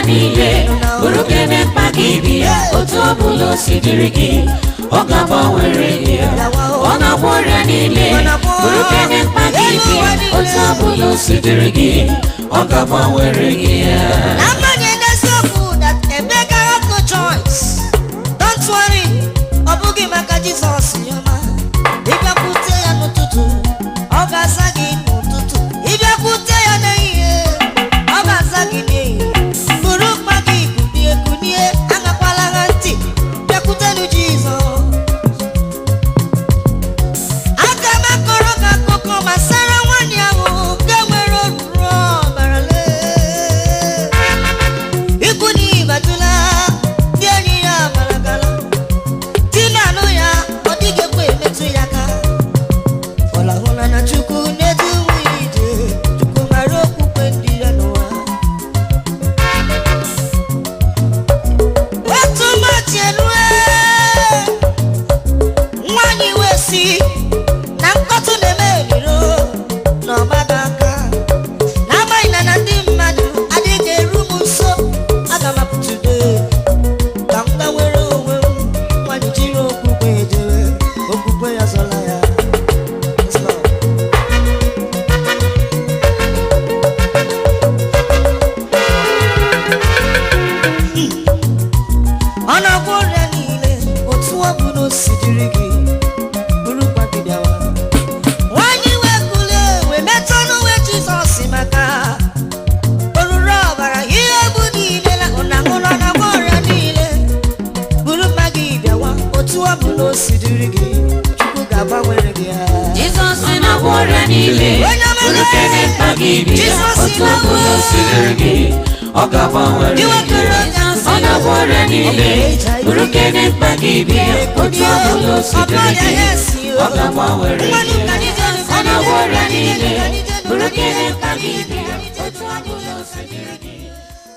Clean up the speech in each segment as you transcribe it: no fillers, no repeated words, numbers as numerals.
niile, bụrụ kene mkpa gị bịa, otu ọbụla o si dịrị gị, ọ ga-agbanwere gị ya. Ọ na-agwọ ọrịa niile, bụrụ kene mkpa gị bịa, otu ọbụla o si dịrị gị, ọ ga-agbanwere gị ya. N'agbanyeghị n'eziokwu that Emeka had no choice. Don't worry, ọ bụghị maka Jizọs ọma. Ịbịakwute ya n'ụtụtụ, ọ ga-aza gị n'ụtụtụ. Ịbịakwute ya n'ehihie, ọ ga-aza gị n'ehihie. Buru mkpa gị kunie kunie, aṅakwala ha ntị. Bịakwutenu Jizọs. Aga m akọrọ gị akụkọ gbasara nwaanyị ahụ nke nwere oruru ọbara lee. Ikwu na ibatụla, ndị enyi ya gbalagala. Di na-alụ ya, ọ dịghị ekwe emetụ ya aka. Ọlahụla na Chukwu na-edu nwunye ije, Chukwu mara okwukwe ndị ya n'ụwa. Otu ụbọchị erue, nwaanyị wee sị na mkpọtụ na-eme eriro na ọgbada aka. N'agbanyeghị na ndị mmadụ adịghị eru m nso, aga m apụ today ka m gbanwere onwe m. Nwaanyị jiri okwukwe jewe, okwukwe ya zọla ya. Yes, Lord. Ọ na-agwọ ọrịa niile, otu ọ bụla o si dịrị gị, burukwa gị bịawa. Nwaanyị wee kulie wee metụ n'uwe Jizọs maka oruru ọbara ihe egwu niile na ụnahụrụ na-agwọ ọrịa niile. Buru mma gị bịawa, otu ọ bụla o si dịrị gị, Chukwu ga-agbanwere gị ya. Jizọs na-agwọ ọrịa niile, bụrụ kene mkpa gị bịa, otu ọbụla o si dịrị gị, ọ ga-agbanwere gị ya. Ọ na-agwọ ọrịa niile, bụrụ kene mkpa gị bịa, otu ọbụla o si dịrị gị, ọ ga-agbanwere gị ya. Ọ na-agwọ ọrịa niile, bụrụ kene mkpa gị bịa, otu ọbụla o si dịrị gị,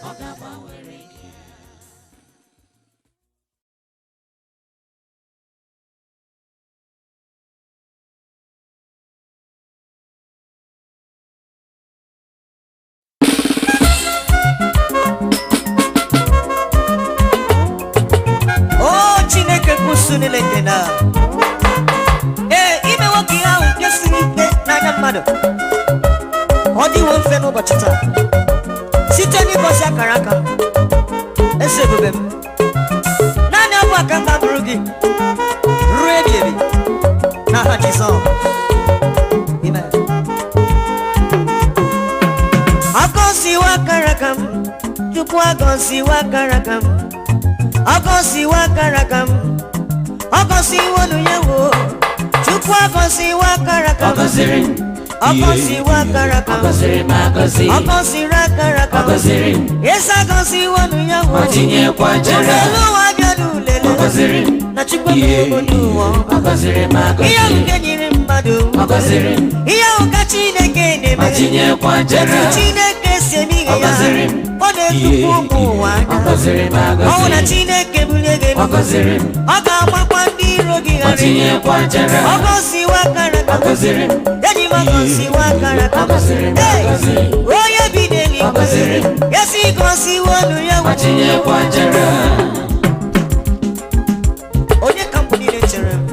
ọ ga-agbanwere gị ya. O Chineke kwụsị niile nke na ee ime nwoke ihe ahụ nke siri ike n'anya mmadụ, ọ dịwo mfe n'ụbọchị taa site n'ịgọzi akara aka m. Eze ebube m, naanị ọ bụ aka mba bụrụ gị ruo ebi ebi n'aha Jizọs. Amen. Agọziwo akara aka m, Chukwu agọziwo akara aka m, agọziwo akara aka m, agọziwo nu ya wo. Chukwu agọziwo akara aka Ọ m, gọziri m, agọziwo akara aka ọ m, gọziri m agọzi, agọziri akara aka ọ m, gọziri m, eze agọziwo nu ya wo. ma tinyekwa jere. Olu ụwa bịa n'ulele Ọ gọziri m, na Chukwu emewo n'ụwa ọ gọziri m ihe ahụ agọzi, nke nyere mmadụ, ọ gọziri m, ihe ahụ ka Chineke ma na-eme. tinyekwa jere. Otu Chineke si eme ihe Ọ ya, gọziri m, ọ na-edukwu ụmụ ụwa ọ anya. gọziri m Ọ na agọzi, Chineke bulie gị ọ elu, gọziri m, ọ ga-agbakwa ndị iro gị ma gharị. tinyekwa jere. Ọ gọziwa akara Ọ aka m, gọziri m, enyi m, agọziwa akara aka ọ m. gọziri m Hey! agọzi, Onye bi n'eluigwe, Ọ gọziri m, esi gọziwa ọnụ ya ma wo. tinyekwa jere. Onye ka mbụ niile chere m.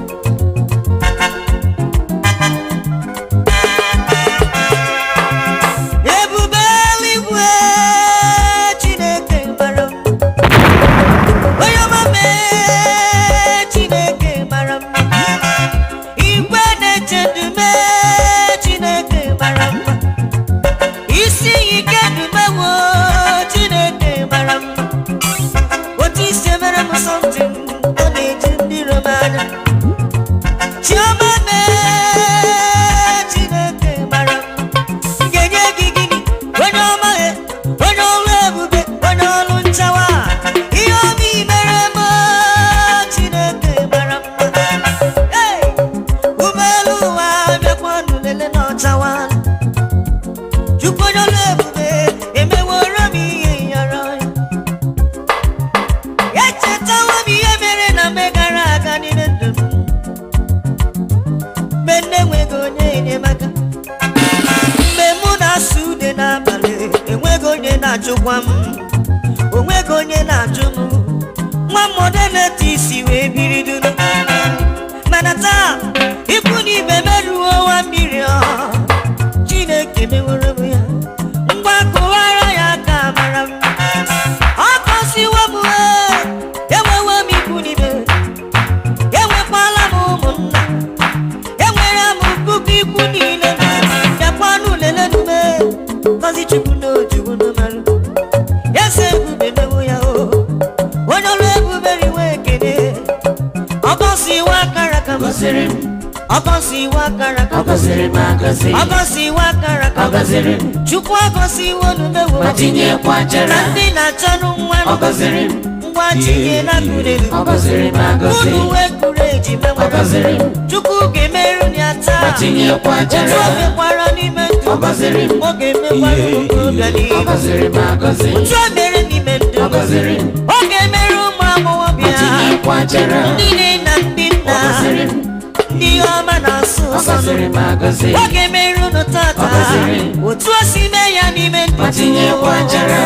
Ebube eluigwe, Chineke mara m. Onye ọma mee, Chineke mara mma. Igwe na-eche ndume, Chineke mara mma. Isi ike ndumewo, Chineke mara mma. Otu isi emere m something, ọ na-eju ndị iro m anya. Chioma mee, Chineke mara mma. M ga-enye gị gịnị, onye ọma e, onye ọrụ ebube, onye ọrụ nchawa, ihe ọma i mere m, Chineke mara mma. Hey! Ụgbọelu ụwa bịakwanụ lele na ọchawa. Chukwu onye ọrụ ebube emeworo m ihe yọrọ ya. Echetawo m ihe mere na mgbe gara aga n'ime ndụ m, mgbe nne enweghị onye enyemaka, mgbe mụ na-asụ ude n'abalị, enweghị onye na-achụkwa m. Onweghị onye na-ajụ m. Nwa mmadụ na-eti isi wee biri duru. Mana taa, ikwu na ibe meruo 1 million. Chineke meworo m ya. Ngwa kụwara ya aka mara m. Ọ gọziwo m, enwewo m ikwu na ibe. Enwekwala m ụmụnna. Enwere m puku ikwu niile. Bịakwanụ lelenume. Gọzi Chukwu na ojukwu n'ọmarụ. Eze ebube mewo ya o. Onye ọrụ ebube riwe ekele. Ọgọziwo akara aka m. Gọziri m. Ọgọziwo akara aka Ọ m. gọziri m agọzi. Ọgọziwo akara aka Ọ m. gọziri m. Chukwu agọziwo numewo. Ma tinyekwa Na jara. ndị na-achọnụ nwa Ọ gọziri m. ngwa tinye na kụrelu. Ọ gọziri m agọzi. Unu wee kụrụ eji Ọ menwere. gọziri m. Chukwu ga-emeru ya taa. Ma tinyekwa Otu jara. o mekwara n'ime ndụ. Ọ gọziri m. Ọ ga-emekwara okorobịa Ọ n'ihu. gọziri m agọzi. Otu o mere n'ime ndụ. Ọ gọziri m. Ọ ga-emerụ ụmụ agbọghọbịa. Ma tinyekwa jara. Ndị nne na ndị Ọ nna. gọziri m. Ndị ọma na-asụ Ọ ụsọ. gọziri m agọzi. Ọ ga-emerụ unu tata. Ọ gọziri m. Otu o si mee ya n'ime ndụ. Ma tinyekwa jara.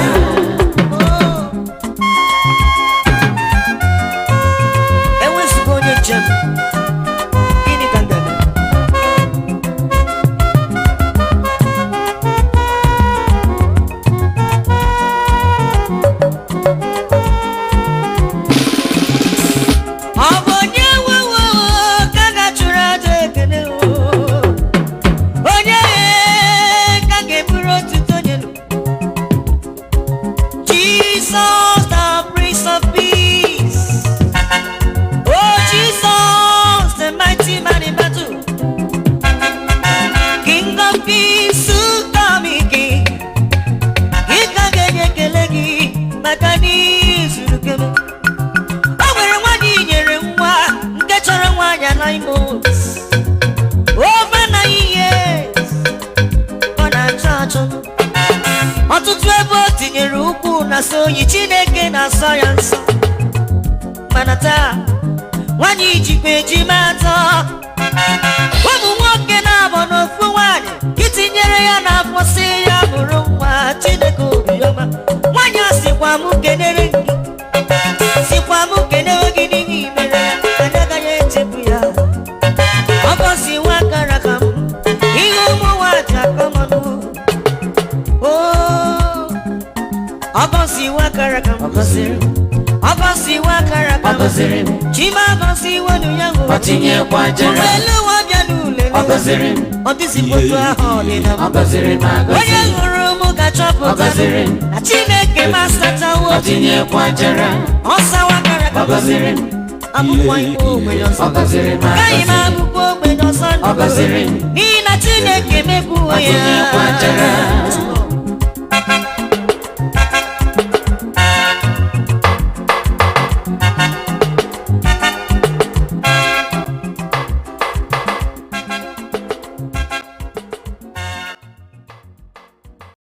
Enwezụga onye njem, gịnị ka m ga-eme? Ọ bụ onye nwewo ka a ga-achụrụ aja ekele o? Onye ka ga-eburu otuto nyelu? Jesus, the Prince of Peace. Oh, Jesus, the mighty man in battle. King of Peace, Sukami King. Ị ka ga-enye ekele gị maka na izuru keme. O nwere nwaanyị i nyere nwa nke chọrọ nwaanyị anaghị over 9 years ọ na-achọ achọ. Ọtụtụ ebe o tinyere ụkwụ na so oyi Chineke na-asọ ya nsọ. Mana taa nwaanyị jikwa ejima atọ. Ụmụ nwoke na-abọ n'ofu nwaanyị itinyere ya n'afọ si ya bụrụ nwa. Chineke obiọma, nwaanyị a sịkwa m kenere gị, sikwa m kenewe gị n'ihe imere ya. Anyị agaghị echefu ya. Ọ gọziwo akara aka m. Ihe ụmụ nwaanyị akọmọnụ. Ọ gọziwo akara aka m. Ọ gọziri m. Ọ gọziwo akara aka Ọ m. gọziri m. Chima gọziwo nụ ya o. Ma tinyekwa jara. Ụgbọelu ụwa bịa n'ulele. Ọ gọziri m. Ọ dịzikwa otu ahụ ọ dị na Ọ mbụ. gọziri m agọzi. Onye hụrụ m ga-achọpụta Ọ gọziri m. na Chineke m asachawo. Ma tinyekwa jara. Ọ sawa akara aka Ọ m. gọziri m. Abụkwa ime ogbenye ọzọ. Ọ gọziri m Agaghị m agọzi. abụkwa ogbenye ọzọ Ọ gọziri m. n'ihi na Chineke mekwuo Ma ya. tinyekwa jara.